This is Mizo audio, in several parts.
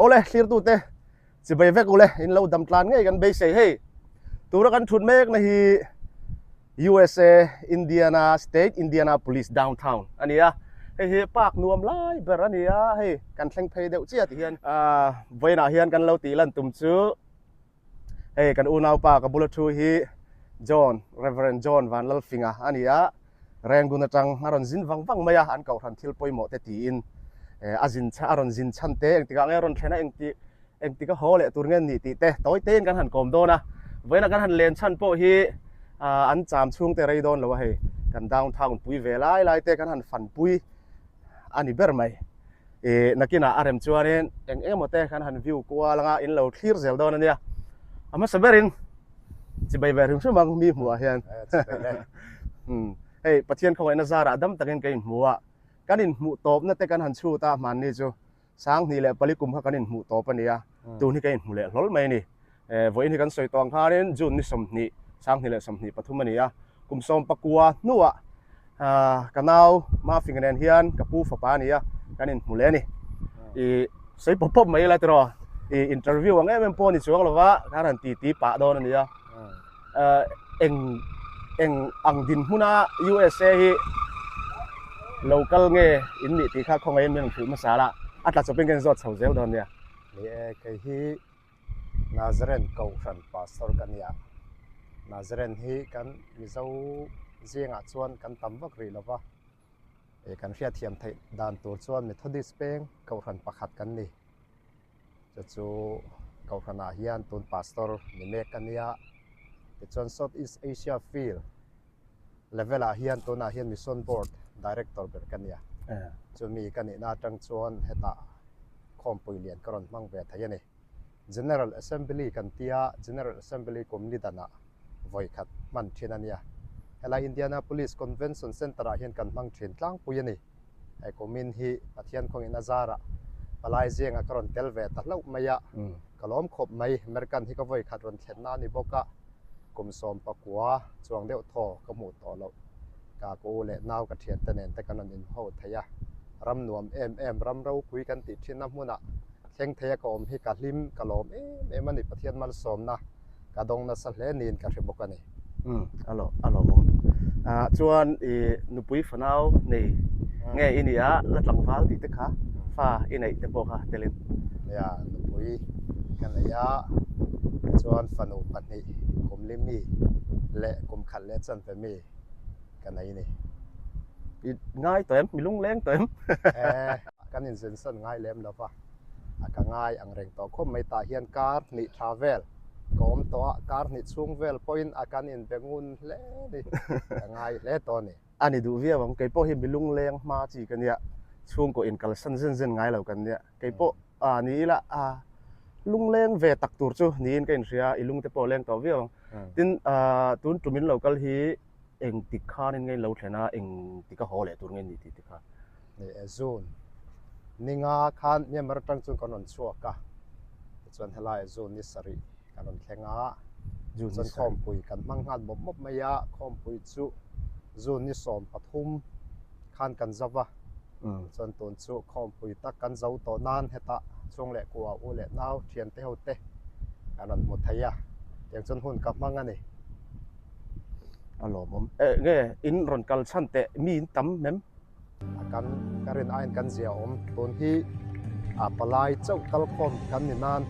Awle thlirtute chibai vek ule in lo dam tlan ngei kan beisei hei. Tura kan thut mek na hi USA Indiana State Indianapolis downtown a ni a. Hei hi park nuam lai ber a ni a hei kan thleng phei deuh chiah ti hian vawiinah hian kan lo tih lan tum chu Hei kan unaupa ka bula thu hi John, Rev. John Vanlalfinga a ni a, Rangoon atang a rawn zin vang vang mai a, an kohhran thil pawimawh te tiin a zin a rawn zin chhan te, engtikah nge a rawn thlen a, engti engtik a haw leh tur nge ni tih te tawi tein kan han kawm dawn a, vawiinah kan han len chhan pawh hi an cham chhung te rei dawn lo a hei, kan downtown pui ve lai lai te kan han fanpui a ni ber mai. Ih nakinah a rem chuanin eng eng emaw te kan han view kual anga in lo thlir zel dawn a nia. A hmasa berin chibai ve hrim hrim ang mi hmuhah hian. Umm hei Pathian khawngaihna zarah dam takin ka inhmu a, kan inhmuh tawpna te kan han chhut a hmanni chu 2004 kum kha kan inhmuh tawp a nia, tun hi ka inhmu leh hlawl mai a ni. Vawiin hi kan sawi tawh ang khanin June ni 20, 2023 a ni a, kum 19 hnuah ka nau Mafing nen hian ka pu fapa a ni a, kan inhmu leh a ni. I sawi pawp pawp mai ila tiraw, i interview ang em em pawh ni chuang lova kan han titi pah dawn a ni a. Eng eng ang dinhmuna USA hi lo kal nge in nih tih kha khawngaihin min rawn hrilh hmasa la, a tla chawpin ka inzawt chho zel dawn nia. Ni e, kei hi Nazaren Kohhran Pastor ka nia. Nazaren hi kan Mizo zingah chuan kan tam vak rih lova, eh kan hriatthiam theih dan tur chuan Methodist peng Kohhran pakhat kan ni. Chu chu Kohhranah hian tun Pastor ni mek ka nia. Tichuan South East Asia Field level ah hian tunah hian Mission Board Director ber ka nia. Chumi ka nihna atang chuan hetah khawmpui lian ka rawn hmang ve thei a ni. General Assembly kan tia, General Assembly kum ni danah vawi khat hman thin a nia. Helai Indianapolis Convention Center ah hian kan hmang thin tlangpui a ni. Hei kumin hi Pathian khawngin a zarah palai zengah ka rawn tel ve ta hlauh mai a, ka lawm khawp mai. American hi ka vawi khat rawn thlenna a ni bawk a. Kum 19 chuang deuh thaw ka hmuh tawh loh. Ka ka u leh nau ka thiante nen te kan rawn inho thei a, ram nuam em em, ram ropui kan tih thinna hmunah thleng thei a ka awm hi ka hlim, ka lawm em em a ni. Pathian malsawmna ka dawng nasa hle niin ka hre bawk a ni. Umm a lo a lawmawm. Ah chuan i nupui fanau nei nge i nia la tlangval tih te kha fa i neih te pawh kha telin. Nia nupui ka nei a tichuan fanu pahnih kum li mi leh kum khat leh chanve mi ka nei ni. I ngai tawh em? Mi lungleng tawh em? Eh kan inzinsan ngai lem lo va a ka ngai ang reng tawh khawp mai tah hian kar hnih tha vel. Ka awm tawh a, kar hnih chhung vel pawhin a kan inbe ngun hle a ni, ka ngai hle tawh a ni. A ni duh viau ang, keipawh hi mi lungleng hma chi ka nia, chhungkaw inkalsan zen zen ngai lo kan nia, keipawh a ni ila a lungleng ve tak tur chu niin ka inhria, i lungte pawh a leng tawh viau ang. Tin, tun tum in lo kal hi engtik khanin nge in lo thlen a, engtik a haw leh tur nge ni tih te kha. Ni e, June ninga khan Myanmar atang chuan kan rawn chhuak a, tichuan helaiah June ni sarih kan rawn thleng a, chuan khawmpui kan hmang nghal mawp mawp mai a, khawmpui chu June ni 13 khan kan zo va, chuan tun chu khawmpui tak kan zo tawh nan hetah chhung leh kua u leh nau thiante ho te kan rawn hmu thei a, tiang chuan hun ka hmang a ni. A lawmawm. Eh nge in rawn kal chhan teh mi in tam mem? A kan ka rin aiin kan zia awm. Tun hi a palai chauh kal khawm kan ni nan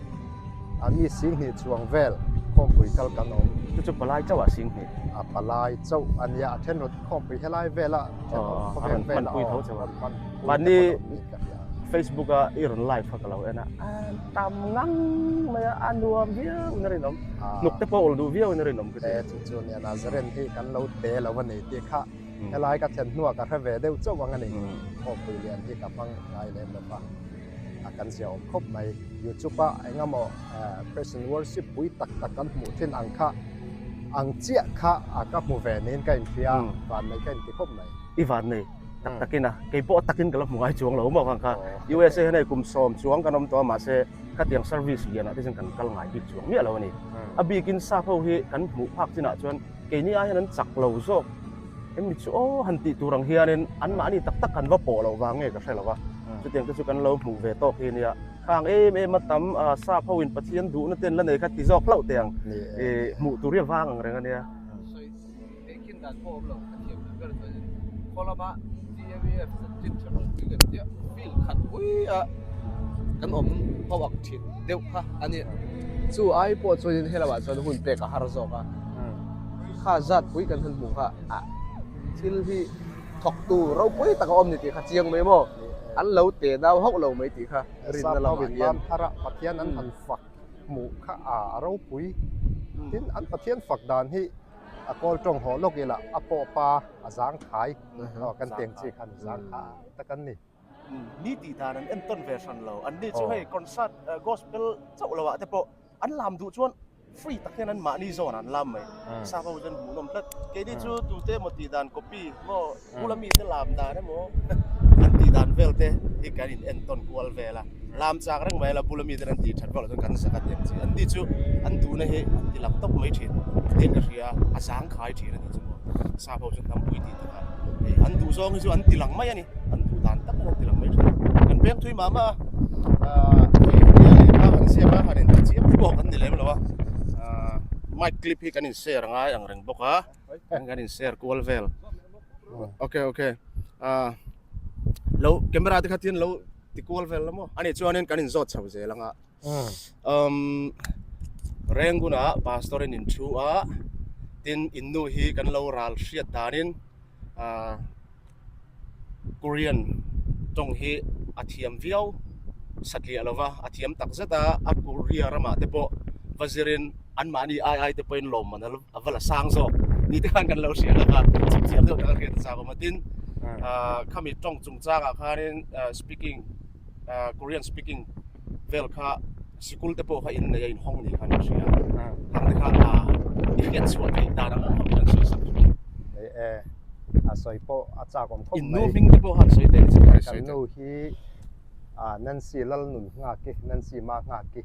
a mi 2000 chuang vel khawmpui kal kan awm. Chu chu palai chauh ah 2000? A palai chauh a nia a then rawt khawmpui helai vel a then rawt khawvel vel a aw a rawn hman pui te pawh an awm niin ka hria. Facebook a i rawn live kha ka lo en a, a tam ngang mai a, a nuam viau in a rinawm. Hnuk te pawh a ul duh viau in a rinawm ka ti. E chu chu nia Nazaren hi kan lo te lo a ni tih kha helai ka thlen hnuah ka hre ve deuh chauh ang a ni. Khawpui lian hi ka hmang ngai lem lo va, a kan zia awm khawp mai. YouTube a engemaw Praise and Worship pui tak tak kan hmuh thin ang kha ang chiah kha a ka hmu ve niin ka inhria, vannei ka inti khawp mai. I vannei tak takin a, kei pawh a takin ka la hmu ngai chuang lo maw kang kha. USA hian hei kum 10 chuang kan awm tawh a mahse khatiang service lianah te chuan kan kal ngai bik chuang miah lo a ni. A bikin sap ho hi kan hmuh phak chinah chuan keini ai hian an chak lo zawk. Hemi chu aw han tih tur ang hianin anmahni tak tak kan va pawh loh vang nge ka hre lo va, chutiang te chu kan lo hmuh ve tawk hi nia. Khang em em a tam sap ho in Pathian duhna te an la nei kha ti zawk hlauh teh ang. Hmuh tur hi a vang ang reng a nia. Sawi tehkhin dan pawh awm lo ka thiam duh ber chuan in khaw lama TMEF chanchin tha rawng pui kan tia field khat pui a kan awm ho ang thin deuh kha a nia. Chu ai pawh chuan in helamah chuan hun pek a har zawk a, kha zat pui kan han hmuh kha a thil hi thawktu ropui tak a awm ni tih kha chiang mai maw? An lo te dau hauh lo mai tih kha rinna lamah hian. Thara Pathian an han fak hmuh kha a ropui. Tin, an Pathian fak dan hi a kawl tawng hawh lawk ila a pawh pa a zang khai kan teng chi khan zang khai tak an ni. Ni tih dan an entawn ve hran lo. An ni chu hei concert gospel chauh lo ah te pawh an lam duh chuan free tak hian an mahni zawn an lam mai. Sap ho chuan hmuhnawm tlat. Keini chu tute emaw tih dan copy maw bula mite lam dan emaw an tih dan vel te hi kan in entawn kual vel a. Lam chak reng mai la bula mite an tih that vak loh chuan kan zak a ti ang chi. An ni chu an duhna hi an ti lang tawp mai thin. Tiin ka hria a zangkhai thin a nih chu maw. Sap ho chu hnampui tih takah hei an duh zawng hi chu an ti lang mai a ni. An duh dan tak hian an ti lang mai thin. Kan peng thui mah mah a, ahh hei nia lehkha kan ziak a, han inti chiam pawh kan ni lem lo a. Ahh mic clip hi kan in share ngai ang reng bawk a, kan in share kual vel. Okay okay ahh lo camera te kha tin lo ti kual vel la maw? Ani chuanin kan inzawt chho zel ang a. Umm Renguna pastor in in thu a, tin in nu hi kan lo ral hriat danin ahh Korean tawng hi a thiam viau satliah lo va, a thiam tak zet a, a Korea ramah te pawh va zirin anmahni ai ai te pawhin lawmman a va la sang zawk ni te khan kan lo hria lak a, chipchiar deuh tak a hriat a chak awm a, tin ahh khami tawng chungchangah khanin speaking Korean speaking vel kha sikul te pawh kha in nei a inhawng ni khan ka hria hang te kha a i hriat chhuah theih dan ang ang khan sawi sak thin e e a sawi pawh a chak awm khawp mai in nu hming te pawh han sawi teh che kan sawi nu hi a Nancy Lalnun Nghaki Nancy Ma Nghaki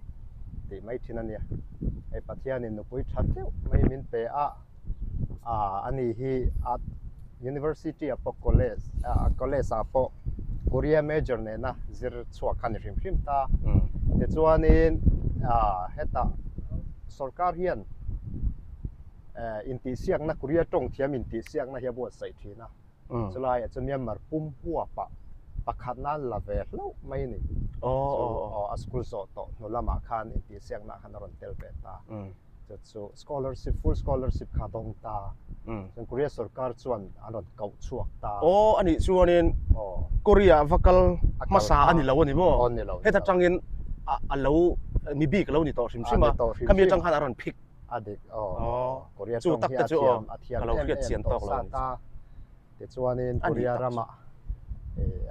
tih mai thin ania hei Pathianin nupui tha deuh mai min pe a ah ani hi a university ah pawh college ah college ah pawh Korea major nena zir chhuak kha ni hrim hrim ta tichuanin ah hetah sorkar hian eh intihsiakna Korea tawng thiam intihsiakna hi a buatsaih thin a chulaiah chuan Myanmar pum huapah pakhatna an la ve hlauh mai a ni chu a school zawh tawh hnu lamah khan intihsiakna khan a rawn tel ve ta. Chu chu scholarship full scholarship kha dawng ta. Chuan Korea sorkar chuan an rawn koh chhuak ta. Aw a nih chuanin Korea va kal hmasa a ni lo a ni maw? Aw ni lo. Heta tangin a lo mi bik a lo ni tawh hrim hrim a. Khami atang khan a rawn phik. A dik aw. Korea tawng hi a thiam a thiam em em tawh sa ta. Tichuanin Korea ramah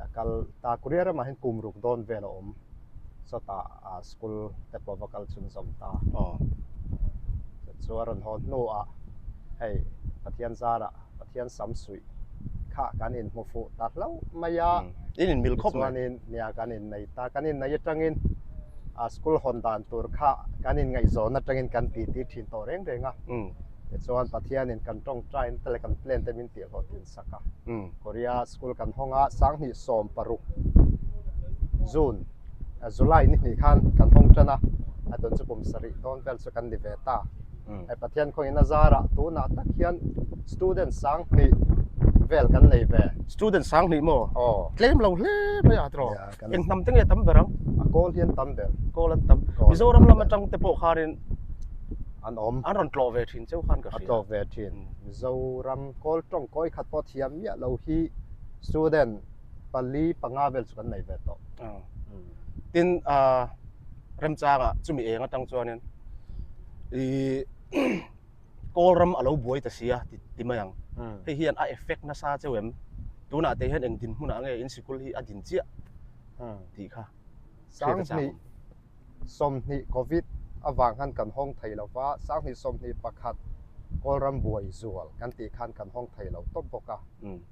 a kal ta. Korea ramah hian kum ruk dawn vel a awm. Sawtah school te pawh va kal chhunzawm ta. Chu a rawn haw hnuah hei Pathian zarah Pathian sam suih kha kan inhmu fuh ta hlauh mai a. In inmil khawp mai. Tichuanin nia kan innei ta. Kan innei atangin school hawn dan tur kha kan inngaihzawn atangin kan titi thin tawh reng reng a. Tichuan Pathianin kan tawngtain te leh kan plan te min tih hlawhtlin sak a. Korea school kan hawng a, 2016 June, July ni hnih khan kan hawng tan a, a tun chu kum sarih dawn vel chu kan ni ve ta. Hei Pathian khawngin a zarah tunah tak hian student 2000 vel kan nei ve. Student 2000 maw? Aw. Tlem lo hle mai a tiraw? Eng hnam te nge tam ber ang? A kawl hi an tam ber. Kawl an tam. Mizoram lam atang te pawh khanin an awm. An rawn tlawh ve thin cheu khan ka hria. A tlawh ve thin. Mizoram kawl tawng kawi khat pawh thiam miah lo hi student pali panga vel chu kan nei ve tawh. Tin remchangah chumi eng atang chuanin i kawl ram a lo buai ta sia ti mai ang. Hei hian a effect nasa cheu em? Tunah te hian eng dinhmunah nge in sikul hi a din chiah tih kha hriat a chak awm. 20 Covid avang khan kan hawng thei lo va, 2021 Kawlram buai zual kan tih khan kan hawng thei lo tawp bawk a.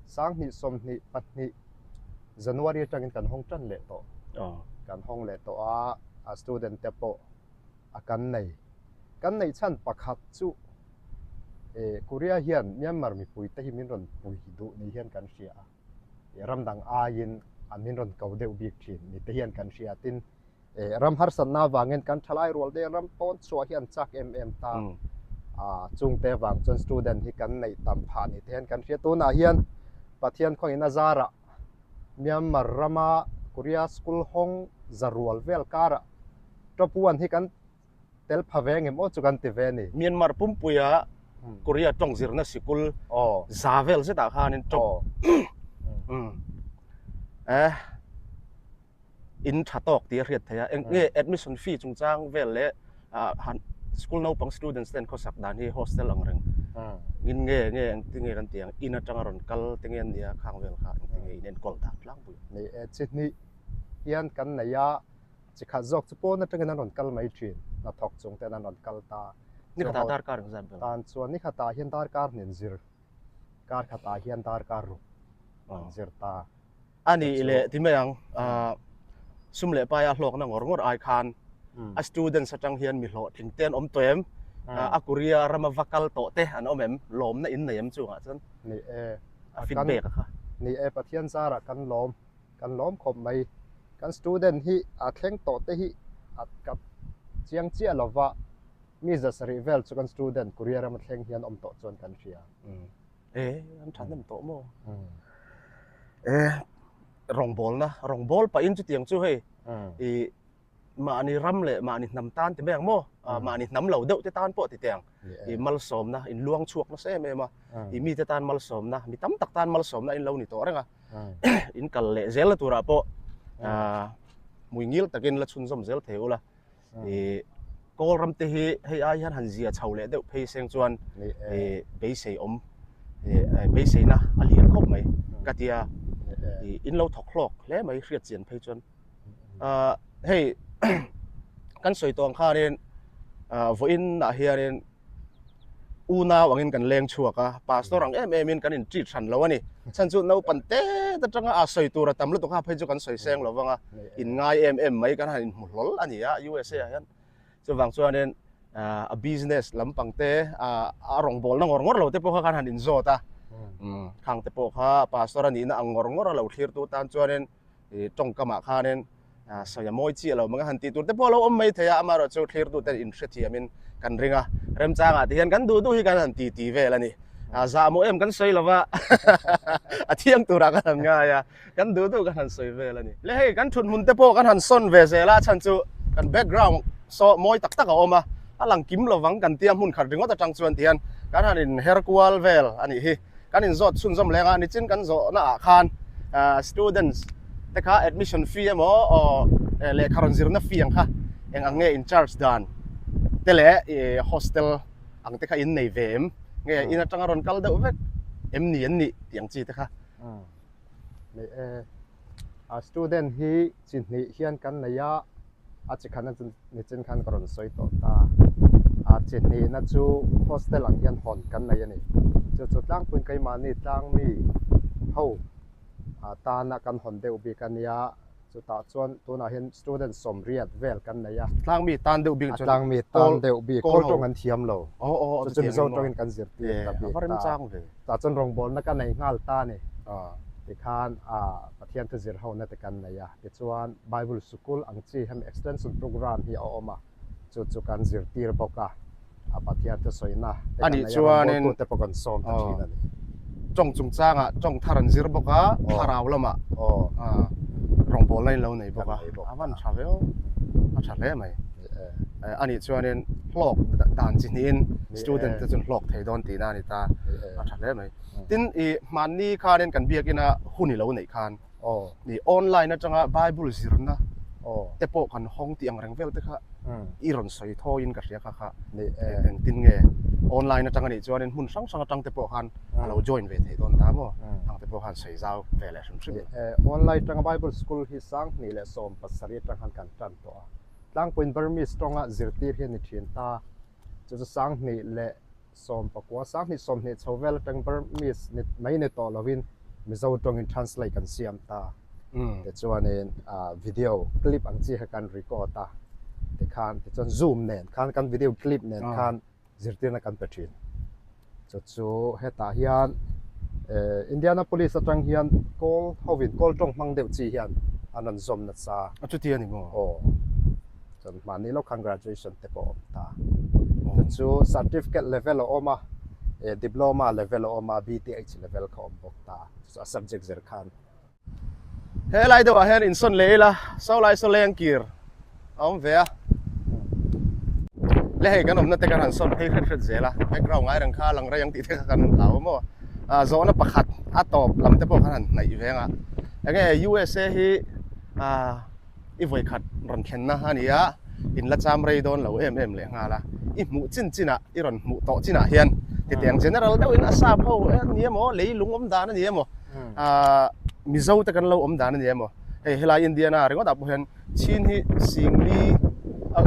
2022 January atangin kan hawng tan leh tawh. Kan hawng leh tawh a, a student te pawh a kan nei. Kan neih chhan pakhat chu Korea hian Myanmar mipui te hi min rawn pui duh ni hian kan hria a. Ram dang aiin an min rawn ko deuh bik thin ni te hian kan hria. Tin. Ram harsatna avangin kan thalai rual te ram pawn chhuah hi an chak em em ta. Chungte avang chuan student hi kan neih tam phah ni te hian kan hria. Tunah hian Pathian khawngin a zarah Myanmar rama Korea school hawng za rual vel karah top one hi kan tel pha ve ngem aw chu kan ti ve a ni. Myanmar pumpuia Korea tawng zirna sikul za vel zetah khanin top eh in tha tawk tih a hriat theih a. Eng nge admission fee chungchang vel leh han school naupang students ten khawsak dan hi hostel ang reng in nge nge engtin nge kan tih ang in atanga rawn kal te nge an nia khang vel kha engtin nge in enkawl dan tlangpui. Ni e chi hnih hian kan nei a. Chi khat zawk chu pawn atangin an rawn kal mai thin, hnathawk chung ten an rawn kal ta. Ni khatah darkar eng zat ber? Tan chuan ni khatah hian darkar hnin zir, kar khatah hian darkar ruk an zir ta. A nih leh ti mai ang, sum leh paia hlawkna ngawr ngawr ai khan a students atang hian mi hlawhtling te an awm tawh em? A Korea rama va kal tawh te an awm em? Lawmna in nei em chungah chuan? Ni e, a feedback a kha. Ni e, Pathian zarah kan lawm. Kan lawm khawp mai. Kan student hi a thleng tawh te hi a kap chiang chiah lo va, mi zasarih vel chu kan student Korea rama thleng hian awm tawh chuan kan hria. E, an thahnem tawh maw? E, rawngbawlna, rawngbâwl pahin chutiang chu hei i mahni ram leh mahni hnam tan ti mai ang maw? Mahni hnam lo deuh te tan pawh ti teh ang. I malsawmna, in luang chhuak nasa em em a, i mite tan malsawmna, mi tam tak tan malsawmna in lo ni tawh reng a. In kal leh zel na turah pawh hmui ngil takin la chhunzawm zel thei ula. I kawl ram te hi hei ai hian han zia chho leh deuh phei seng chuan i beisei awm beiseina a lian khawp mai ka tia i in lo thawk hlawk hle mai hriat chian phei chuan. Hei kan sawi tawh ang khanin vawiin ah hianin unau angin kan leng chhuak a, pastor ang em em in kan in treat hran lo a ni. Chhan chu naupan tet atanga a sawi tur a tam lutuk a phei chu kan sawi seng lo vang a, in ngai em em mai kan han in hmu hlawl a ni a USA ah hian. Chuvang chuanin a business lampang te a rawngbawlna ngawr ngawr lo te pawh kha kan han in zawt a, khang te pawh kha pastor a nihna ang ngawr ngawr a lo thlirtu tan chuanin i tawngkamah khanin sawi a mawi chiah lo mang a han tih tur te pawh a lo awm mai thei a, amaherawh chu thlirtute inhrethiamin kan ring a, remchangah te hian kan duh duh hi kan han ti ti vel a ni. Zahmawh em kan sawi lo va, a thiang turah kan han ngai a, kan duh duh kan han sawi vel a ni. Le hei kan thut hmun te pawh kan han sawn ve zel a, chhan chu kan background saw mawi tak tak a awm a, a lang kim lovang kan tia hmun khat ringawt atang chuan tihian kan han inher kual vel a nih hi. Kan inzawt chhunzawm leng a, nichin kan zawhna ah khan students te kha admission fee emaw aw lehkha rawn zirna fee ang kha eng ang nge in charge dan te leh hostel ang te kha in nei ve em nge in atanga rawn kal deuh vek em ni an nih tih ang chi te kha. Nei e, a student hi chi hnih hian kan nei a, a chi khatna chu nichin khan ka rawn sawi tawh ta. A chi hnihna chu hostel ang hian hawn kan nei a ni. Chu chu tlangpuiin keimahni tlangmi ho tana kan hawn deuh bik a nia. Chutah chuan tunah hian student sawmriat vel kan nei a. Tlangmi tan deuh bik chuan tlangmi tan deuh bik kawl tawng an thiam lo. Chu chu Mizo tawngin kan zirtir ta bik ta. Tah chuan rawngbawlna ka nei nghal ta a ni. Tikhan Pathian thu zir hona te kan nei a. Tichuan Bible Sikul ang chi hemi extension program hi a awm a, chu chu kan zirtir bawk a, a Pathian thusawina te kan nei a, rawngbawltu te pawh kan sawm ta thin a ni. Tawng chungchangah tawng thar an zir bawk a, thlarau lamah rawngbawlna in lo nei bawk a, a van tha viau, a tha hle mai. A nih chuanin hlawk dan chi hnihin student te chuan hlawk thei dawn tihna a ni ta, a tha hle mai. Tin, i hmanni khanin kan biakina hun i lo neih khan, Ni online atanga Bible zirna te pawh kan hawng tih ang reng vel te kha i rawn sawi thawiin ka hria kha kha engtin nge online atanga nih chuanin hmun hrang hrang atang te pawh khan a lo join ve theih dawn ta maw ang te pawh khan sawi zau ve leh hrim hrim. Online atanga Bible school hi 2017 atang khan kan tan tawh a, tlangpuiin Burmese tawnga zirtir hi a ni thin ta, chu chu 20 leh 19, 20 chho vel atang Burmese ni mai ni tawh lovin Mizo tawngin translate kan siam ta. Tichuanin video clip ang chi kha kan record a, tikhan tichuan zoom nen khan kan video clip nen khan zirtirna kan pe thin. Chu chu hetah hian Indianapolis atang hian kawl hovin kawl tawng hmang deuh chi hian an rawn zawm nasa. A chuti a ni maw? Aw. Mahni lawk khan graduation te pawh a awm ta. Chu chu certificate level a awm a, eh diploma level a awm a, BTH level kha a awm bawk ta. Chu chu a subject zir khan. Helai deuhah hian insawn leh ila, saw lai saw leng kir a awm ve a. Le hei kan awmna te kan han sawn phei hret hret zel a, background ngai reng kha lang rei ang tih te kha kan hlau a maw. Ah zawhna pakhat a tawp lam te pawh khan han hnaih veng a. Enge USA hi ah i vawikhat rawn thlenna a ni a, in la cham rei dawn lo em em leh nghal a, i hmuh chin chinah, i rawn hmuh tawh chinah hian titiang general deuhin a sap ho a ni emaw, leilung awm dan a ni emaw, aah Mizo te kan lo awm dan a ni emaw, hei helai Indiana ringawtah pawh hian chin hi singli a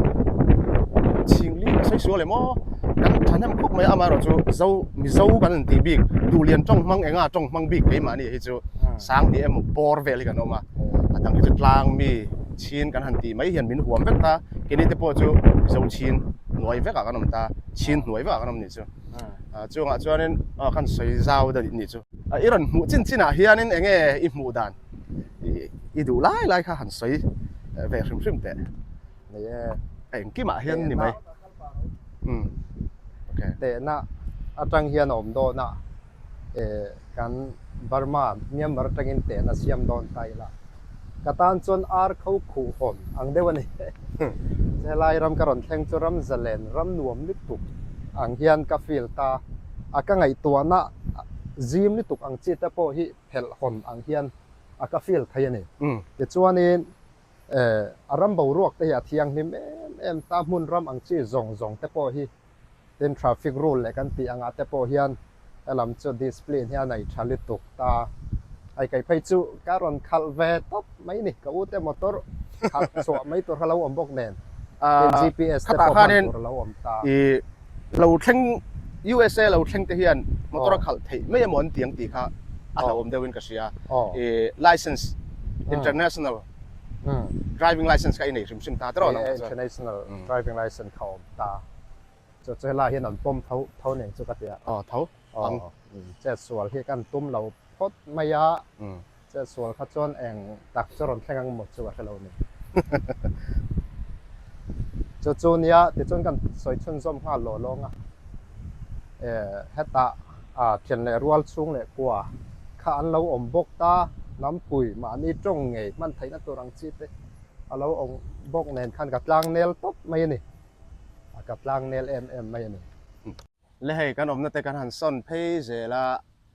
chingli ka sawi sual em aw, kan thahnem khawp mai a, amaherawhchu Zo Mizo kan han tih bik Duhlian tawng hmang enga tawng hmang bik keimahni hi chu Sangni emaw bawr vel hi kan awm a, a dang hi chu tlang mi chhin kan han tih mai hian min huam vek ta, keini te pawh chu Mizo chhin hnuai vekah kan awm ta, chhin hnuai vekah kan awm nih chu. Chungah chuanin aw kan sawi zau daih nih chu. I rawn hmuh chin chinah hianin eng nge i hmuh dan i duh lai lai kha han sawi ve hrim hrim teh. Ni e. Engkimah hian ni mai. Umm okay. Tehna atang hian a awm dawn a. eh kan Burma Myanmar atangin tehna siam dawn ta ila ka tan chuan ar kho khuh hawn ang deuh a ni. Helai ram ka rawn thleng chu ram zalen ram nuam lutuk ang hian ka feel ta a, ka ngaihtuahna zim lutuk ang chi te pawh hi phelh hawn ang hian a ka feel thei a ni. Tichuanin eh a ram boruak te hi a thianghlim em em ta, hmun ram ang chi zawng zawng te pawh hi Tin, traffic rule leh kan tih angah te pawh hian helam chu discipline hi a nei tha lutuk ta. Ai kei phei chu ka rawn khalh ve tawp mai ni, ka ute motor khalh chhuah mai tur kha lo awm bawk nen, tin GPS te pawh hman tur a lo awm ta. I lo thleng USA lo thleng te hian motor a khalh theih mai emaw an ti ang tih kha a hlauhawm deuhin ka hria. I license international driving license kha i nei hrim hrim ta tiraw nang kha chuan. International driving license kha awm ta. Chu chu helai hian an pawm tho tho nen chu ka ti a. Aw tho ang. Chet sual hi kan tum lo phawt mai a, chet sual kha chuan eng tak chu rawn thleng ang maw chu ka hre lo ni. Chu chu nia tichuan kan sawi chhunzawm nghal lawh lawng a. Hetah thian leh rual chhung leh kua kha an lo awm bawk ta, hnampui mahni tawng ngei hman theihna tur ang chi te a lo awm bawk nen khan ka tlang nel tawp mai a ni. A ka tlang nel em em mai a ni. Le hei kan awmna te kan han sawn phei zel a,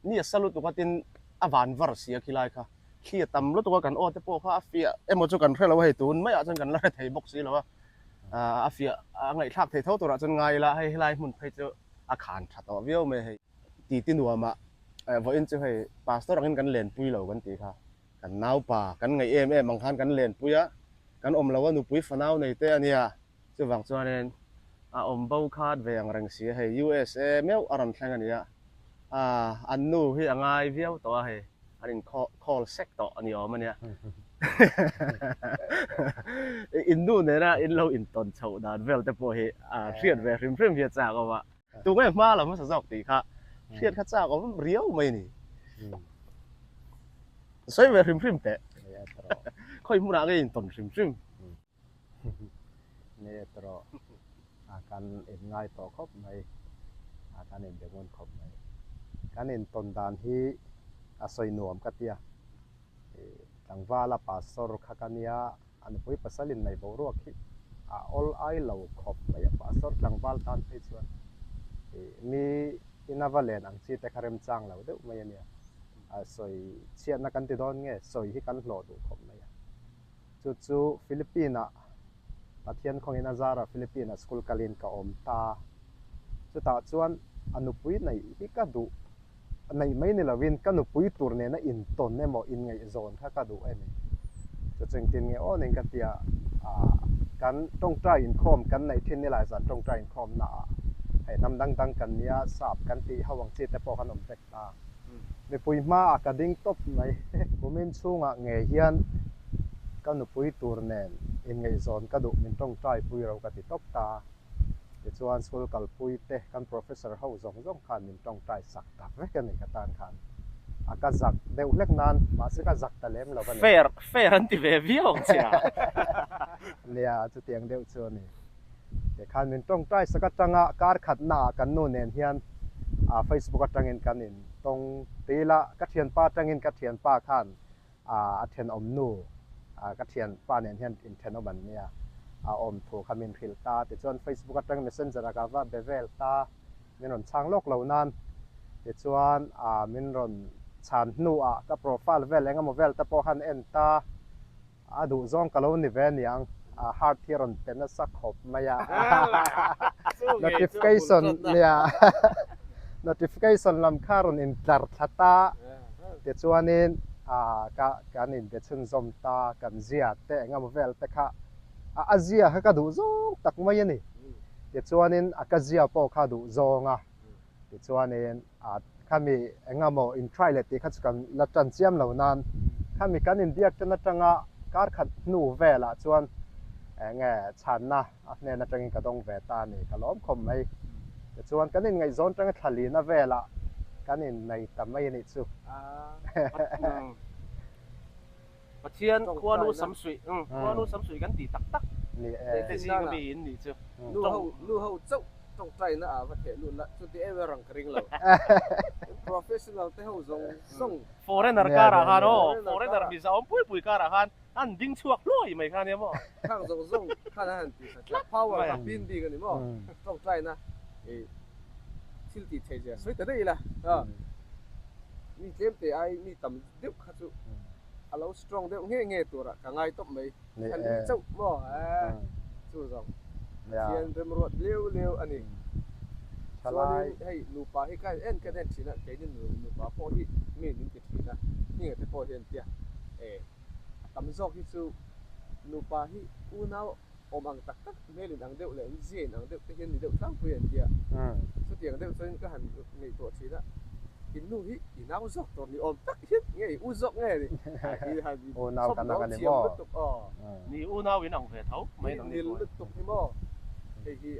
ni a sa lutuk a tin a van var si a khilai kha thli a tam lutuk a kan aw te pawh kha a fiah emaw chu kan hre lo a hei tun maiah chuan kan la hre thei bawk si lo a, a fiah a ngaihthlak thei tho turah chuan ngai ila hei helai hmun phei chu a khan tha tawh viau mai hei titi nuama vawiin chu hei pastor angin kan lenpui lo kan tih kha kan naupa kan ngaih em em ang khan kan lenpui a kan awm lo a nupui fanau nei te a nia. Chuvang chuanin a awm bo khat ve ang reng si a hei USA meuh a rawn thleng a ni a, ah an nu hi a ngai viau tawh a hei an in call sek tawh a ni awm a nia. In nu nena in lo intawn chhoh dan vel te pawh hi a hriat ve hrim hrim hi a chak awm a, tunge hma la hmasa zawk tih kha hriat kha chak awm riau mai a ni. Sawi ve hrim hrim teh. Khawi hmunah nge intawn hrim hrim. Ni erawh a kan in ngai tawh khawp mai, a kan in be ngun khawp mai. Kan in tawn dan hi a sawi nuam ka tia, tlangvala pastor kha ka nia, a nupui pasal in nei boruak hi a awl ai lo khawp mai a, pastor tlangval tan phei chuan mi ina va len ang chi te kha remchang lo deuh mai a nia, a sawi chhiatna kan ti dawn nge sawi hi kan hlawh duh khawp mai a. Chu chu Philippine-ah Pathian khawngin a zara Philippine-ah school kalin ka awm ta. Chutah chuan a nupui neih hi ka duh neih mai ni lovin ka nupui tur nena intawn emaw inngaihzawn kha ka duh a ni. Chu chu engtin nge aw nen ka tia ah kan tawngtai inkhawm kan neih thin nilai zan tawngtai inkhawmnaah hei hnam dang dang kan nia sap kan tih ho ang chi te pawh kan awm vek ta. Mipui hmaah ka ding tawp mai. Kumin chhungah ngei hian ka nupui tur nen inngaihzawn ka duh min tawngtai pui ro ka ti tawp ta. Tichuan school kalpui te kan professor ho zawng zawng khan min tawngtai sak tak vek a ni ka tan khan. A ka zak deuh hlek nan, mahse ka zak ta lem lo a ni. Fair, fair an ti ve viau ang che a. Nia, chutiang deuh chu a ni. Tikhan min tawngtai sak atanga kar khatnaah kan nu nen hian Facebook atangin kan in tawng ti ila, ka thianpa atangin ka thianpa khan a thenawm nu ka thianpa nen hian inthenawm an nia, a awm thu kha min hrilh ta. Tichuan Facebook atang messenger ah ka va be vel ta, min rawn chhang lawk lo nan. Tichuan min rawn chhan hnuah ka profile vel engemaw vel te pawh khan en ta. A duh zawng ka lo ni ve aniang, a heart hi a rawn pe nasa khawp mai a. Notification nia notification lam kha a rawn intlar thla ta, tichuanin ka kan inbe chhunzawm ta, kan zia te eng emaw vel te kha a zia kha ka duh zawng tak mai a ni. Tichuanin a ka zia pawh kha a duh zawng a. Tichuanin a khami engemaw in try leh tih kha chu kan la tan chiam lo nan khami kan inbiak tan atanga kar khat hnu velah chuan enge chhanna a hnen atangin ka dawng ve ta a ni ka lawm khawp mai. Tichuan kan inngaihzawn tanga thla lina velah kan innei ta mai a nih chu. Pathian khuanu samsuih, khuanu samsuih kan tih tak tak te zinga mi in nih chu. Nu ho, nu ho chauh tawngtaina ah va theh lut la, chuti em em rang ka ring lo. Professional te ho zawng zawng. Foreigner karah khan aw, foreigner miza awm pui pui karah khan an ding chhuak hluai mai kha nia maw. Khang zawng zawng khan an han ti sa tlat. Power kha pin bik a ni maw. Tawngtaina thil tih theih zia sawi ta daih ila. Mi tlem te ai mi tam deuh kha chu a lo strong deuh nge nge turah ka ngai tawp mai. Thlan li chauh maw eh chu zawng Pathian remruat leu leu a ni. Chuanin hei nupa hi ka en kan en thin a, keini nupa pawh hi mi min ti thin a, hninga te pawh hian tia eh a tam zawk hi chu nupa hi unau awm ang tak tak hmel in ang deuh leh zia in ang deuh te hian ni deuh tlangpui an tia. Chutiang deuh chuan ka han ngaihtuah thin a, in nu hi i nau zawk tur ni awm tak hian nge i u zawk nge ni? I han Unau kan ang a ni thiam maw? lutuk aw. Ni unau in ang ve tho mai nang ni Nil lutuk hi maw? Hei hi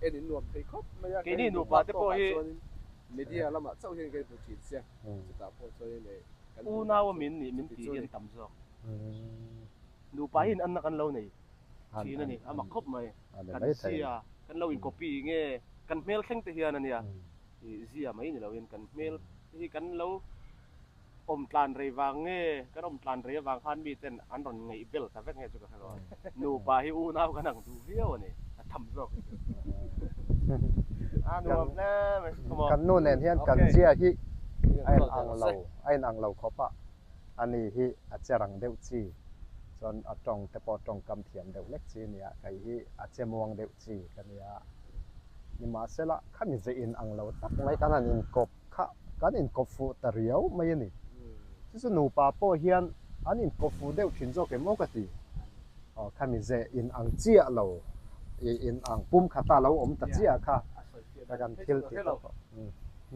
en in nuam thei khawp mai a, Keini nupa te pawh hi media lamah chauh hian kan hmu thin sia, chutah pawh chuan in kan Unau a min nih min tih hi an tam zawk. Nupa hi in anna kan lo nei thin a ni, a mak khawp mai. Kan zia, kan lo in copy nge, kan hmel thleng te hian a nia, zia mai ni loin kan hmel te hi kan lo awm tlan rei vang nge, kan awm tlan rei avang khan mi ten an rawn ngaih bel ta vek nge chu ka hre lo a. Nupa hi unau kan ang duh viau a ni, a tham zawk hi chu. A nuam hle mai, come on. Kan nu nen hian kan zia hi a in ang lo, a in ang lo khawp a. Ani hi a che rang deuh chi chuan a tawng te pawh tawngkam thiam deuh lek chi a nia, kei hi a che muang deuh chi ka nia. Nimahsela khami ze in ang lo tak mai kan han inkawp kha kan inkawp fuh ta riau mai a ni. Chu chu nupa pawh hian an inkawp fuh deuh thin zawk em aw ka ti. Aw khami ze in ang chiah lo i in ang pum khata lo awm ta chiah kha ka kan thil tih tak pawh.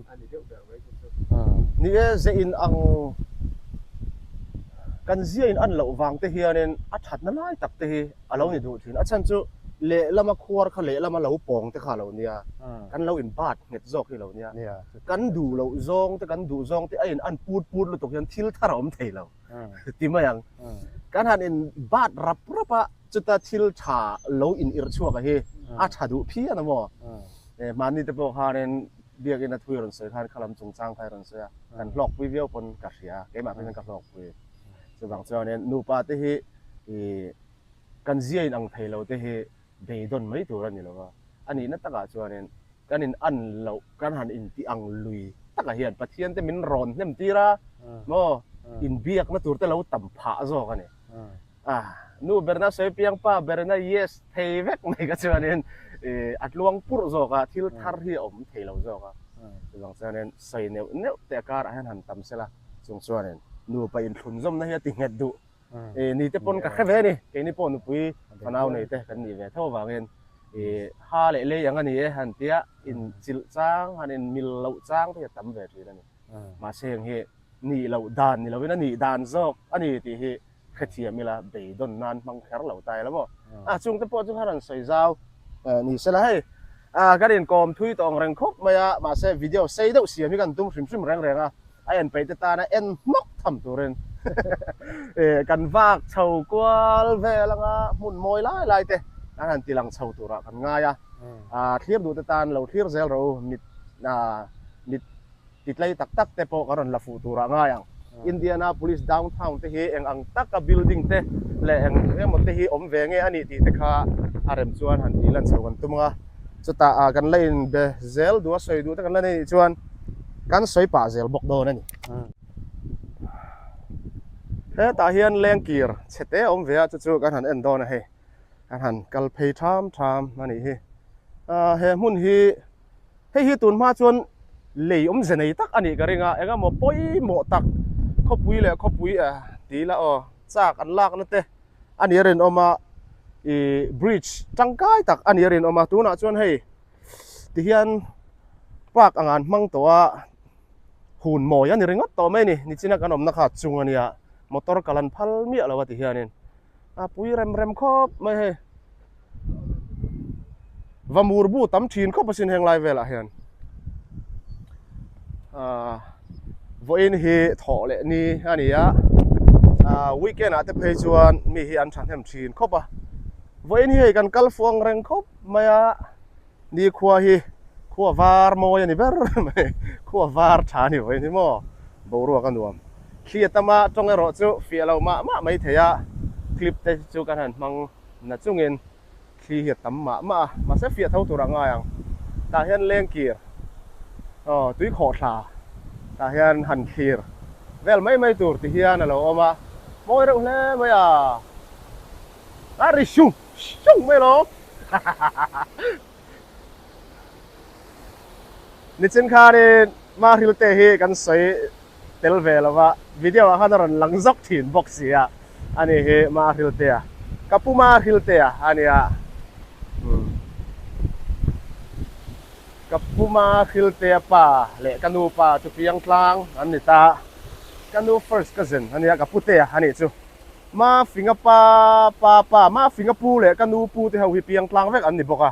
a ni deuh ber mai chu chu. Ni e, ze in ang kan zia in an loh vang te hianin a thatna lai tak te hi a lo ni duh thin. A chhan chu lehlama khuar kha lehlama lo pawng te kha a lo nia, kan lo in bat nghet zawk hi a lo nia. Kan duh loh zawng te kan duh zawng te a in an put put lutuk hian thil thar a awm thei lo ti mai ang. Kan han in bat rap rap a, chuta thil tha lo in irh chhuak a hi a tha duh phian a maw? Mahni te pawh khanin biakina thui rawn sawi khan khalam chungchang kha i rawn sawi a, kan hlawkpui viau pawn ka hria, keimah phei chuan ka hlawkpui. Chuvang chuanin nupa te hi ih kan zia in ang thei lo te hi beidawn mai tur a ni lo va, a nihna takah chuanin kan in an loh kan han intih ang lui takah hian Pathian te min rawn hnem tir a maw inbiakna tur te lo tam phah zawk a ni. A nu berna sawi piang pa berna yes thei vek mai ka chuanin a tluang purh zawk a, thil thar hi a awm thei lo zawk a. Chuvang chuanin sawi neuh neuh te a karah hian han tam sela, chung chuanin nupa inthlunzawmna hi a ti nghet duh. Ni te pawn ka hre ve a ni, keini pawh nupui fanau nei te kan nih ve tho avangin ha leh lei ang a ni e han tia inchilh chang, han inmil loh chang te hi a tam ve thin a ni. Mahse heng hi nih loh dan ni lovin a nih dan zawk a ni tih hi hrethiam ila beidawn nan hmang kher lo ta ila maw? A chungte pawh chu kha rawn sawi zau ni sela hei kan inkawm thui tawh ang reng khawp mai a, mahse video sei deuh siam hi kan tum hrim hrim reng reng a. A en peih te tana en hnawk tham turin kan vak chho kual vel anga hmun mawi lai lai te an han ti lang chho turah kan ngai a. Thlir duh te tan lo thlir zel rawh u, mit mit ti tlei tak tak te pawh kan rawn la fuh turah ngai ang. Indianapolis downtown te hi eng ang taka building te leh eng emaw te hi awm ve nge a nih tih te kha a rem chuan han tih lan chho kan tum ang a. Chutah kan la inbe zel duh a sawi duh te kan la nei nih chuan kan sawi pah zel bawk dawn a ni. Hetah hian lengkir chhe te a awm ve a chu chu kan han en dawn a hei kan han kal phei tham tham a nih hi. He hmun hi hei hi tun hma chuan lei awmze nei tak a nih ka ring a eng emaw pawimawh tak khawpui leh khawpui tih ila aw chak an lakna te a nih a rinawm a ih bridge tangkai tak a nih a rinawm a tunah chuan hei tihian park ang an hmang tawh a hun mawi a ni ringawt tawh mai a ni nichina kan awmna kha chung a nia motor kal an phal miah lo a ti hianin a pui rem rem khawp mai hei va mur bu tam thin khawp asin heng lai velah hian ah vawiin hi thawh leh ni a ni a ah weekend ah te phei chuan mi hi an thahnem thin khawp a vawiin hi hei kan kal fuang reng khawp mai a ni khua hi khua var mawi a ni ber mai khua var tha a ni vawiin hi maw boruak a nuam thli a tam a tawng erawh chu fiah lo mah mah mai thei a clip te chu kan han hmang na chungin thli hi a tam mah mah a mahse fiah tho tur a ngai ang tah hian lengkir aw tui khawh thla tah hian han thlir vel mai mai tur ti hian a lo awm a mawi reuh hle mai a a ri sung sung mai lo nichin khanin mahril te hi kan sawi tel ve lo va, video ah khan a rawn lang zawk thin bawk si a, ani hi Mahriltea, ka pu Mahriltea a nia, umm ka pu Mahriltea pa leh ka nu pa chu Piangtlang an ni ta, ka nu first cousin a nia, ka putea a nih chu, Mafinga pa pa pa, Mafinga pu leh ka nu pu te ho hi Piangtlang vek an ni bawk a,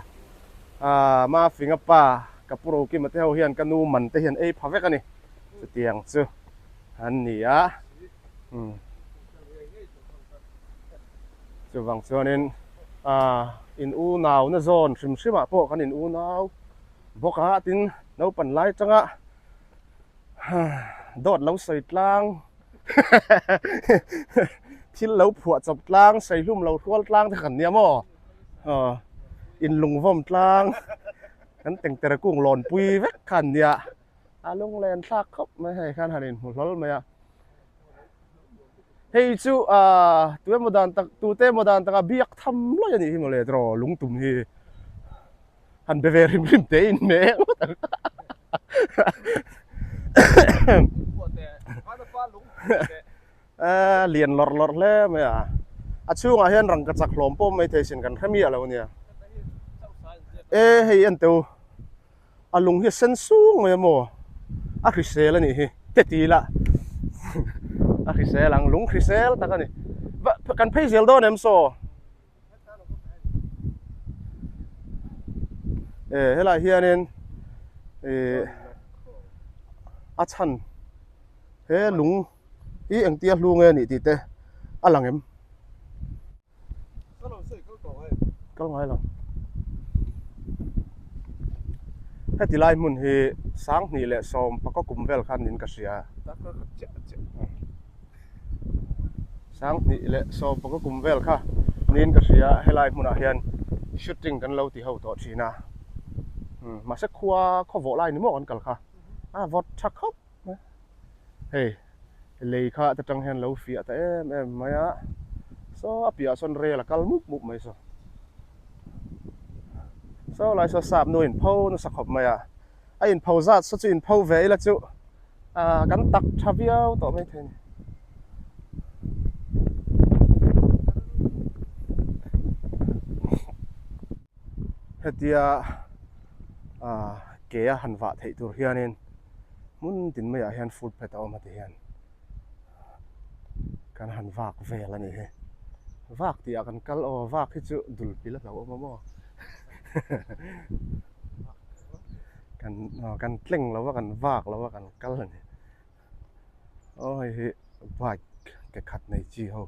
aaa Mafinga pa ka pu Rokima te ho hian ka nu man te hian ei pha vek a ni. Chutiang chu an ni a, umm chuvang chuanin ah in unau na zawn hrim hrim ah pawh kan in unau bawk a tin naupang lai atanga dawt lo sawi tlang thil lo phuah chawp tlang saihlum lo hrual tlang te kha kan nia maw aw in lungvawm tlang kan tengtere kung lawn pui vek kha an nia. A lunglen thlak khawp mai hei khan han inhmu hlawl mai a. Hei chu ah tu emaw dan tak tute emaw dan taka biak tham lawi a nih hi mawle tiraw lungtum hi han be ve hrim hrim te in hmeh ngawt ang. A lian lawrh lawrh hle mai a. A chhungah hian rangkachak hlawm pawh mai thei sin kan hre miah lo ania. E hei en teh u. A lung hi a sen sung mai a maw? A hrisel a nih hi te ti ila a hrisel ang lung hrisel tak a ni. Va kan phei zel dawn em saw? E helai hianin ih a chhan he lung hi engtia hlu nge a nih tih te a lang em? Kal ngai lo. Heti lai hmun hi 20 leh 10 pakaw kum vel khan niin ka hria. 20 leh 10 pakaw kum vel kha niin ka hria helai hmunah hian shooting kan lo ti ho tawh thin a. Mahse khua khaw vawh lai ni maw kan kal kha a vawt tha khawp mai. Hei. Lei kha ta tang hian lo fiah ta em em mai a, saw a piahah sawn rel a kal mup mup mai saw. Saw lai saw sap nu in pho nasa khawp mai a, a in pho zat saw chu in pho ve ila chu ah kan tak tha viau tawh mai thei a ni. Hetia ah ke a han vah theih tur hianin. Hmun tin maiah hian footpath a awm a ti hian kan han vak vel a nih hi. Vak tih ah kan kal aw vak hi chu dul pil a hlauhawm a maw kan kan tleng lo va kan vak lo va kan kal a ni. Aw hei hi bike ke khat nei chi ho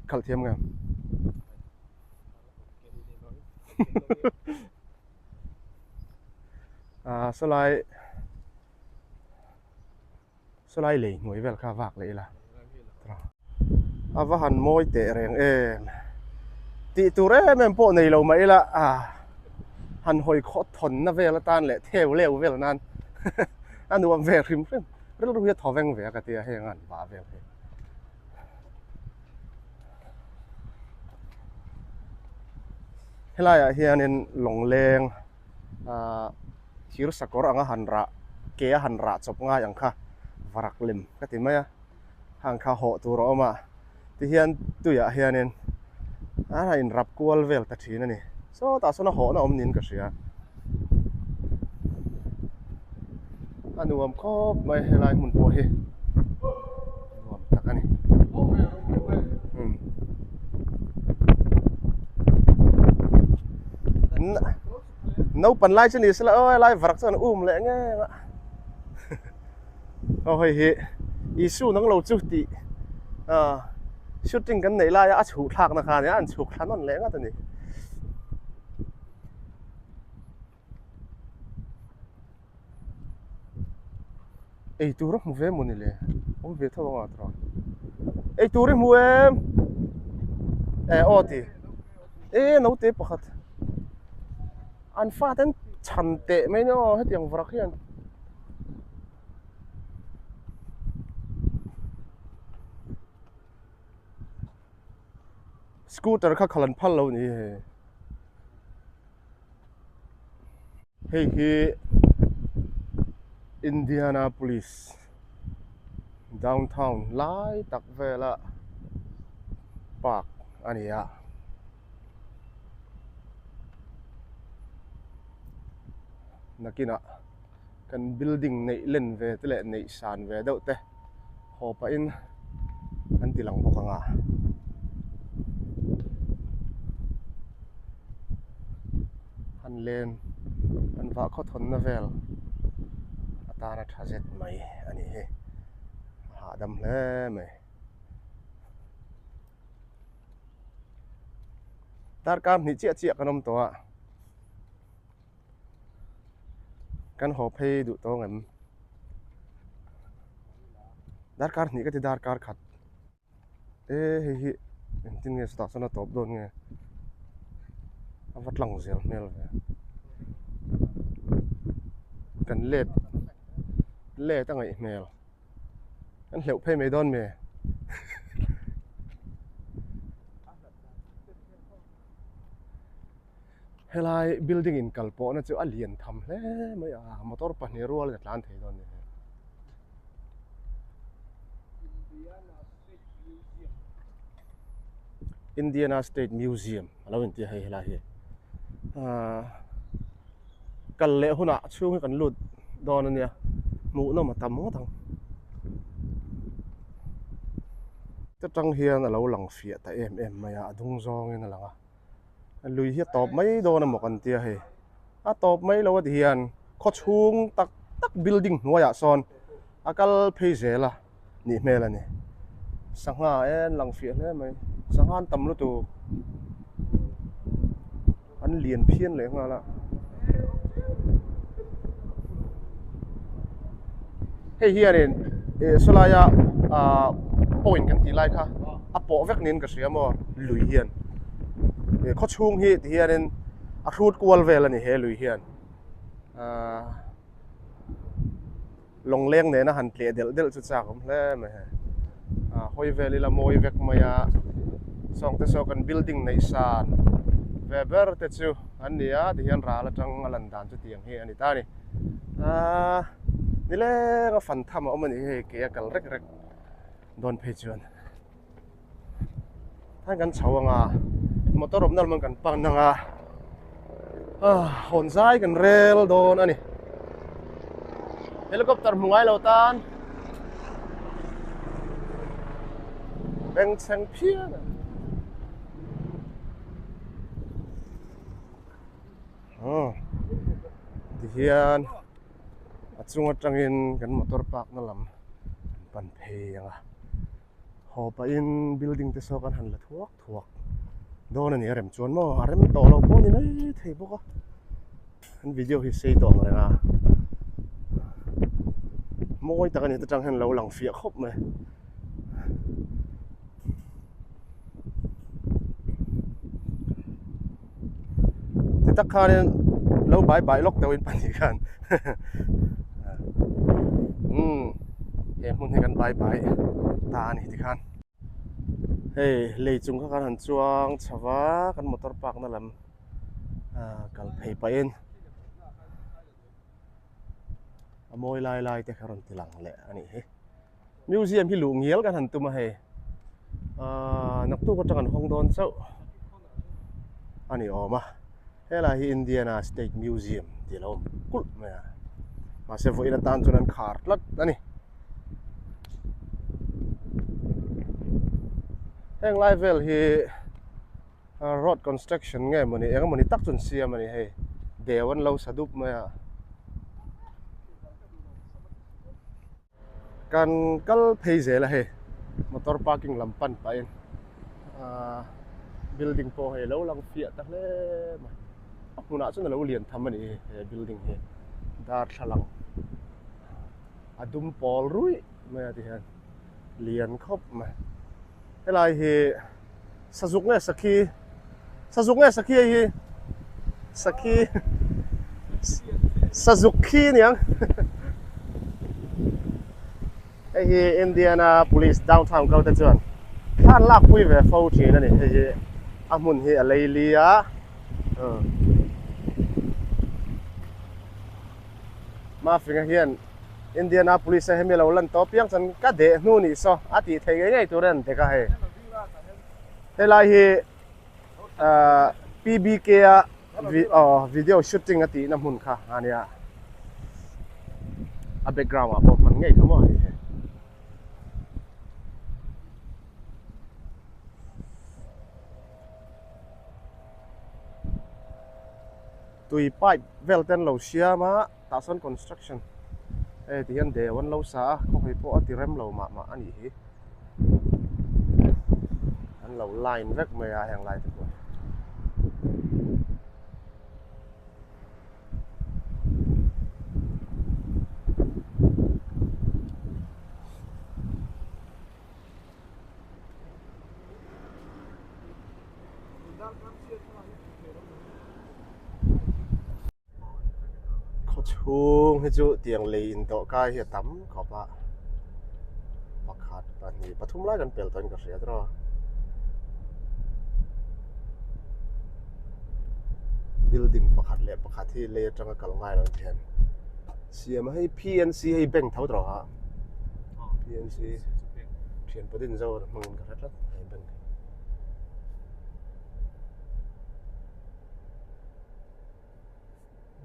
khalh thiam nge ah sawlai sawlai lei hnuai vel kha vak leh ila a va han mawi teh reng em tih tur em em pawh nei lo mah ila ah han hawi khawt thawn na vel atan leh theu leu vel nan a nuam ve hrim hrim rilru hi a thaw veng ve a ka tia heng an vah vel hi. Helaiah hianin lawngleng ah thir sakawr anga han rah ke a han rah chawp ngai ang kha varak lem ka ti mai a hang kha hawh tur a awm a tihian tuiah hianin a inrap kual vel ta thin a ni sawtah sawn a hawhna awm niin ka hria a nuam khawp mai helai hmun pawh hi nuam tak a ni umm naupan lai chu ni sela aw helai varak chuan um leh ngei ang a. Aw hei hi Isu nang lo chu tih ah shooting kan neih laia a chhuh thlakna kha a nia an chhuk thla nawn leh ngat a ni. Ei tur a hmu ve maw ni le awm ve tho anga tawh ei tur i hmu em eh aw ti e naute pakhat an fate an chhan teh mai nia aw hetiang varak hian. Scooter kha khalh an phal lo ni hei. Hei hi Indianapolis downtown lai tak vela park a ni a. Nakinah kan building neih len ve te leh neih san ve deuh te haw pahin an ti lang bawk ang a. Han len han vah khawthawnna vel atana tha zet mai a ni hi a hahdam hle mai. Darkar hnih chiah chiah kan awm tawh a. Kan haw phei duh tawng em? Darkar hnih ka ti darkar khat. E hei hi engtin nge chutah chuan a tawp dawn nge? A va tlang zel hmel ve. Kan let let a ngaih hmel. Kan hleuh phei mai dawn mi? Helai building in kal pawhna chu a lian tham hle mai a motor pahnih rualin a tlan thei dawn a ni. Indiana State Museum a lo inti a hei helai hi ahh kal leh hunah chhung hi kan lut dawn a nia hmuhnawm a tam ngawt ang. Ta tang hian a lo lang fiah ta em em mai a a dung zawngin a lang a. Lui hi a tawp mai dawn emaw kan tia hei a tawp mai lo a ti hian khaw chhung tak tak building hnuaiah sawn a kal phei zel a nih hmel a ni sangha en lang fiah hle mai sangha an tam lutuk an lian phian leh nghal a hei hianin ih sawlaia ah point kan tih lai kha a pawh vek niin ka hria maw lui hian ih khaw chhung hi ti hianin a hrut kual vel a ni he lui hian ahh lawngleng nena han tleh delh delh chu chak awm hle mai hei ah hawi vel ila mawi vek mai a sawng te saw kan building neih san ve ber te chu an ni a ti hian ral atang a lan dan chu tiang hi a ni ta a ni ahh nileng a fan tham a awm a ni hei ke a kal rek rek dawn phei chuan. Heng kan chho ang a motor awmna lam kan pan ang a ah hawn zai kan rel dawn a ni helicopter hmu ngai lo tan bengchheng phian a aw tihian a chung atangin kan motor park na lam. pan phei ang a, haw pahin building te saw kan han la thuak thuak dawn a ni a rem chuan maw a rem tawh lo pawh a ni mai thei bawk a an video hi sei tawh ang reng a mawi tak a ni ta tang hian lo lang fiah khawp mai. Ti tak khanin lo bai bai lawk deuhin pahnih khan umm he hmun hi kan bai bai ta a ni tikhan hei lei chung kha kan han chuang chho va kan motor park na lam ah kal phei pahin a mawi lai lai te kha rawn ti lang leh a nih hi. Museum hi luh ngial kan han tum a hei ahh naktuk atang an hawng dawn chauh a ni awm a helai hi Indiana State Museum tih a lo awm kulh mai a mahse vawiin atan chuan an khar tlat a ni heng lai vel hi road construction nge mawni eng emawni tak chu an siam a ni hei deu an lo sa dup mai a. Kan kal phei zel a hei motor parking lam pan pahin ahh building pawh hei lo lang fiah ta hle mai a hmunah chuan a lo lian tham a ni he building hi darthlalang a dum pawl ruih mai a ti hian lian khawp mai helai hi sazuk nge sakhi sazuk nge sakhi hei hi sakhi sazuk khi aniang hei hi Indiana police downtown kal te chuan thla an lak pui ve fo thin a ni hei hi a hmun hi a lei li a Mafinga hian Indianapolis a hemi lo lan tawh piang chuan ka deh hnu nih saw a tih theih ngei ngei tur a an dek a hei. Helai hi ahh PBK a aw video shooting a tihna hmun kha a nia. A background ah pawh hman ngei kha maw hei hi. Tui pipe vel te an lo siam a tah sawn construction hei ti hian deu an lo sa a khawhawi pawh a ti rem lo mah mah a nih hi an lo line vek mai a heng lai te pawh hi. Khawchhung hi chu tiang lei in dawh kai hi a tam khawp a pakhat pahnih pathum lai kan pel tawhin ka hria tawh a building pakhat leh pakhat hi lei atanga kal ngai lo hian siam a hei P N C hei bank tho tawh a P N C thian pawhin zo hmangin ka hre tlat hei bank hi.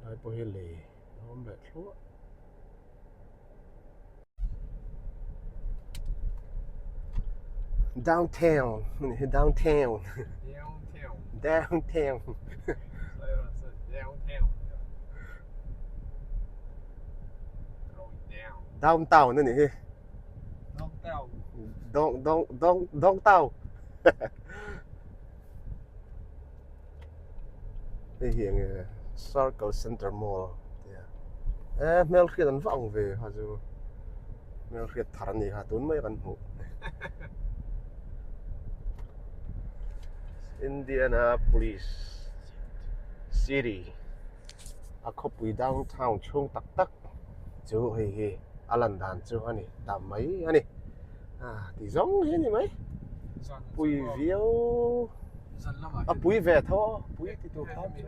Lai pawh hi lei a awm leh thluah. Downtown a nih hi downtown downtown downtown a nih hi dong dong dong dongtown Hei hi enge Circle Centre Mall tia e hmelhriat an va ang ve kha chu hmelhriat thar a ni kha tun mai kan hmuh Indianapolis City a khawpui downtown chhung tak tak chu hei hi a lan dan chu a ni ta mai a ni. Ah ti zawng hi ni mai pui viau a pui ve tho a pui ti tur tan chu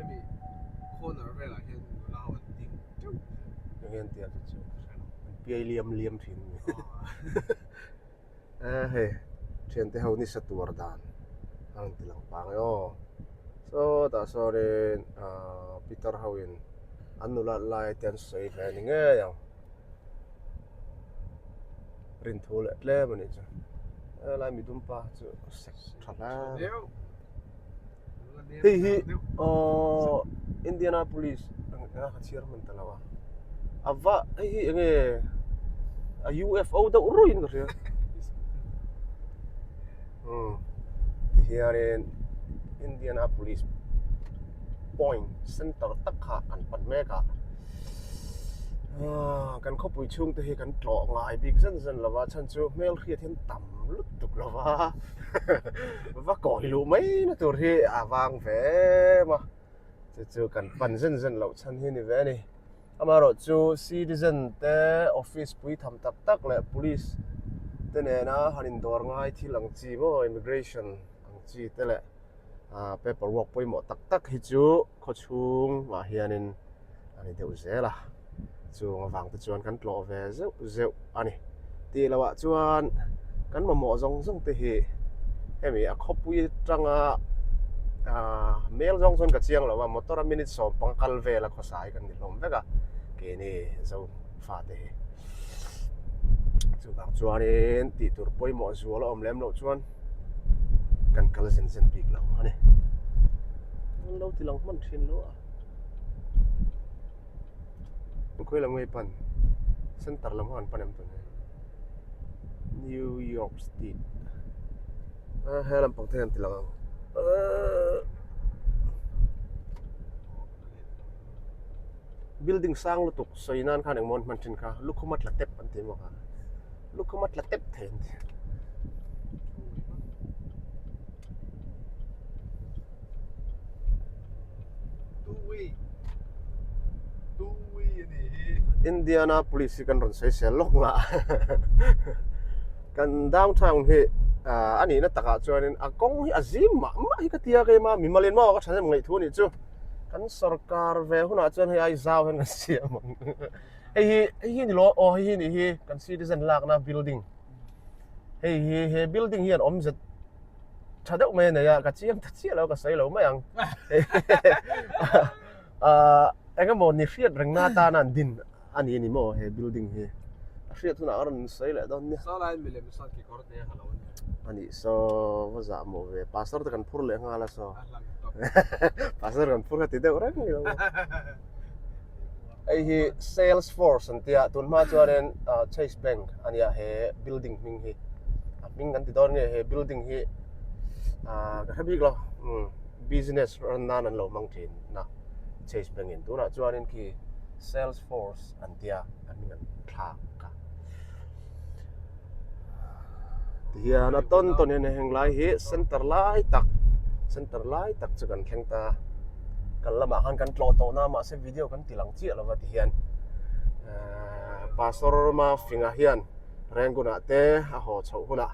corner velah hian nula ho an ding teuh eng nge an tih a chu chu an piai liam liam thin a ni e hei thiante ho nisa tuar dan a rawn ti lang pang e aw sawtah sawnin ah pitar ho in an nula lai te an sawi ve a ni ngei ang. Rinthu leh tlem a nih chu helai midum pa chu sek tha hle hei hi aww Indianapolis eng a ka chhiar hman ta lo a a va hei hi eng nge. A UFO deuh ruiin ka hria. Umm tihianin Indianapolis point center tak kha kan pan mek a aaa kan khawpui chhung te hi kan tlawh ngai bik zen zen lo va chhan chu hmel hriat hian tam lutuk lo va va kawi luh mai na tur hi a vang ve em a chu chu kan pan zen zen loh chhan hi a ni ve a ni. Amaherawhchu citizen te office pui tham tak tak leh police te nena han indawr ngai thil ang chi maw immigration ang chi te leh ah paper work pawimawh tak tak hi chu khawchhung ah hianin a ni deuh zel a chung avang te chuan kan tlawh ve zeuh zeuh a ni tih loh ah chuan kan mamawh zawng zawng te hi hemi a khawpui atanga ah mel zawng chuan ka chiang lo a motor a minute sawm panga kal vel a khawsa hi kan ni hlawm vek a keini zo fate hi chuvang chuanin tih tur pawimawh zual a awm lem loh chuan kan kal zen zen bik lo a ni an lo ti lang hman thin lo a khawi lam nge pan center lam kha an pan em tun hi New York State a he lampang te hian an ti lang ang ahh. Building sang lutuk sawi nan khan engmaw an hman thin kha lukhum a tla tep an ti emaw kha lukhum a tla tep thei an ti. Indiana police hi kan rawn sawi sel lawk nghah kan downtown hi a nihna takah chuanin a kawng hi a zim mah mah hi ka tia keimah mimal in maw ka thahnem ngaih thu a nih chu. Kan sorkar ve hunah chuan hei ai zau hian kan siam ang. Hei hi hei hi ni lo aw hei hi nih hi kan citizen lakna building. Hei hi he building hian awmze tha deuh mai a nei a ka chiang ta chiah lo ka sawi lo mai ang. Ahh eng emaw ni hriat rengna atana an din a ni a ni maw he building hi a hriat hunah a rawn sawi leh dawn nia. Saw lai milem sawn kekawr te a lo nia. A nih saw va zah mawh ve pastor te kan phur leh nghal a saw. A hlang tawp. Pastor kan phur kha ti deuh reng ni lo maw. Hei hi Salesforce an tia tun hma chuanin Chase Bank a nia he building hming hi a hming kan ti dawn nge he building hi ah ka hre bik lo umm business run nan an lo hmang thin na Chase Bank in tunah chuanin khi Salesforce an tia a hming an thlak a. Tihian a tawn tawn hian heng lai hi center lai tak center lai tak chu kan thleng ta kal lamah khan kan tlawh tawh na mahse video kan ti lang chiah lova tihian ehh pastor Mafinga hian Rangoon ah te a haw chhoh hunah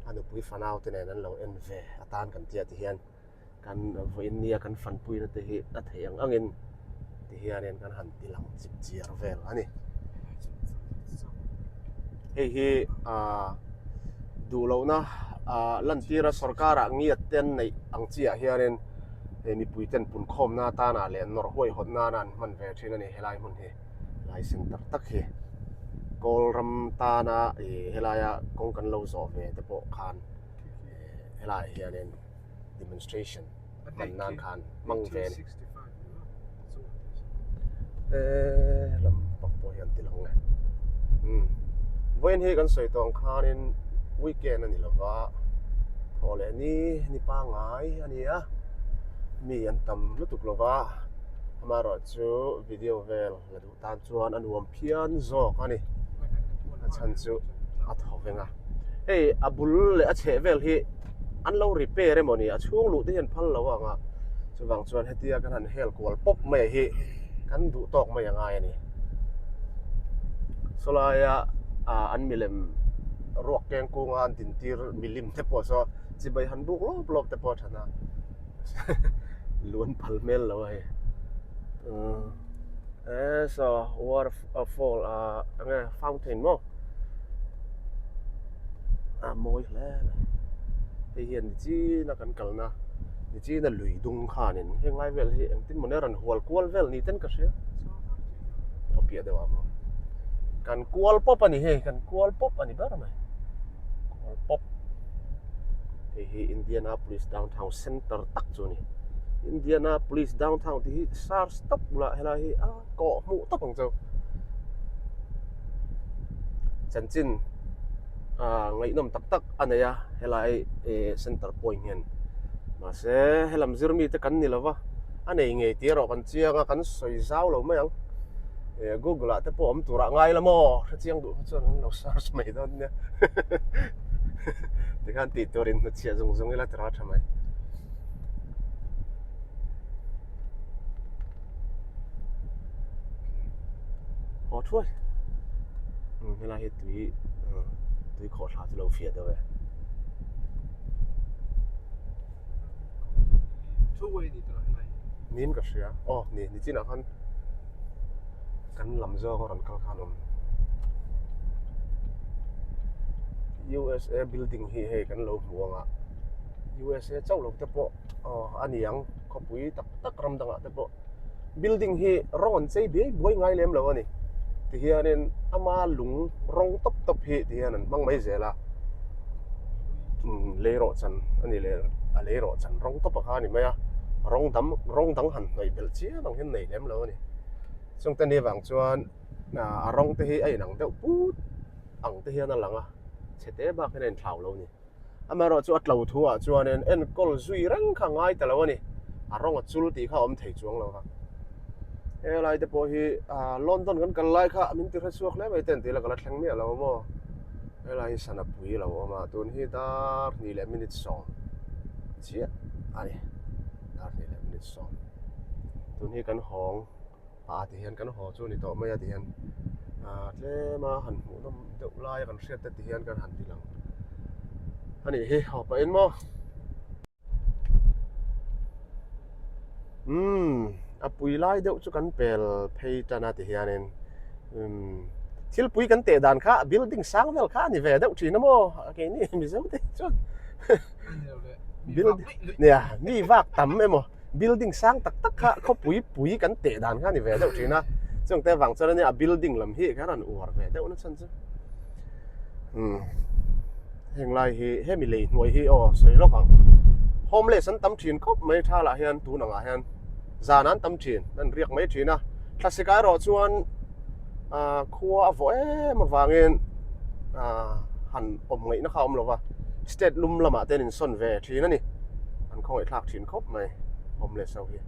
a nupui fanau te nen an lo en ve atan kan tia tihian. Kan vawiin nia kan fanpuina te hi a theih ang angin ti hianin kan han ti lang chip chiar vel a ni. Hei hi aaa duh lohna aaa lantira sorkarah ngiat te an neih ang chiah hianin hei mipui ten punkhawmna atana leh nawrh huaihawt nana an hman ve thin a ni helai hmun hi helai center tak hi Kawlram tana ih helaia kawng kan lo zawh ve te pawh khan helaiah hianin. demonstration hman nan khan hmang ve a ni eee lam pang pawh hian ti lang e umm vawiin hi kan sawi tawh ang khanin weekend a ni lo va thaw leh ni ni pangngai a ni a mi an tam lutuk lo va amaherawhchu video vel la duh tan chuan a nuam phian zawk a ni a chhan chu a thaw veng a hei a bul leh a chheh vel hi an lo repair emaw ni a chhung luh te hian phal lo ang a chuvang chuan hetia kan han hel kual pawp mai hi kan duh tawk mai a ngai a ni sawlaia ah an milem ruak keng kunga an din tir milim te pawh saw chibai han buk lawp lawp te pawh a tha na luan phal hmel lo a hei umm. Eh saw waterfall ah enge fountain maw a mawi hle mai hei hian nichina kan kalna nichina lui dung khanin heng lai vel hi engtin maw ni a rawn hual kual vel ni ten ka hria a piah deuh ah maw kan kual pawp a ni hei kan kual pawp a ni ber mai kual pawp hei hi Indianapolis downtown center tak chu a ni Indianapolis downtown tih hi search tawp bulah helai hi a kawh hmuh tawp ang chu. Chanchin ngaihnawm tak tak a nei a helai center point hian mahse helam zir mite kan ni lova a nei ngei tih erawh kan chiang a kan sawi zau lo mai ang google ah te pawh awm turah ngai la maw hrechiang duh kha chuan an lo search mai dawn nia tikhan tih tur in hnutchhiah zung zung ila tira tha mai. Haw thuai umm helai hi tui tui khawh thla chu lo fiah deuh e. Niin ka hria aw ni nichinah khan kan lam zawng a rawn kal khan awm USA building hi hei kan lo hmu ang a USA chauh lo te pawh aw a ni ang khawpui tak tak ram dangah te pawh building hi rawng an chei biai buai ngai lem lo a ni tihianin ama lung rawng tawp tawp hi tihian an hmang mai zel a umm lei rawh chan a ni leh a lei rawh chan rawng tawp a kha a ni mai a rawng dam rawng dang han hnawih belh chiam ang hian nei lem lo a ni chungte ni vang chuan a rawng te hi a inang deuh put ang te hian a lang a chhe te bak hian a inthlau lo a ni. Amaherawh chu a tlo thu ah chuanin enkawl zui reng kha ngai ta lo a ni. A rawng a chul tih kha a awm thei chuang lo va. Helai te pawh hi ah London kan kal lai kha min ti hre chhuak hle mai ten tih la ka la thleng miah lo a maw. Helai hi sana pui a lo awm a, tun hi dar hnih leh minute sawm chiah a ni. Dar hnih leh minute sawm. Tun hi kan hawng. ah ti hian kan haw chu a ni tawh mai a ti hian ah tlem a han hmuh nawm deuh lai a kan hriat te ti hian kan han ti lang a nih hi haw pah in maw umm a pui lai deuh chu kan pel phei tan a ti hian in umm thil pui kan teh dan kha building sang vel kha a ni ve deuh thin a maw keini mizo te chuan building nia mi vak tam emaw. Building sang tak tak kha khawpui pui kan teh dan kha a ni ve deuh thin a, chungte avang chuan ania a building lam hi kha rawn uar ve deuh na chhan chu umm heng lai hi hemi lei hnuai hi aw sawi lawk ang homeless an tam thin khawp mai tha lah hian tun angah hian zan an tam thin an riak mai thin a thlasik ah erawh chuan ah khua a vawh em avangin ah han awm ngaihna kha a awm lo va state lum lamah te an insawn ve thin a ni. An khawngaih thlak thin khawp mai homeless ho hi.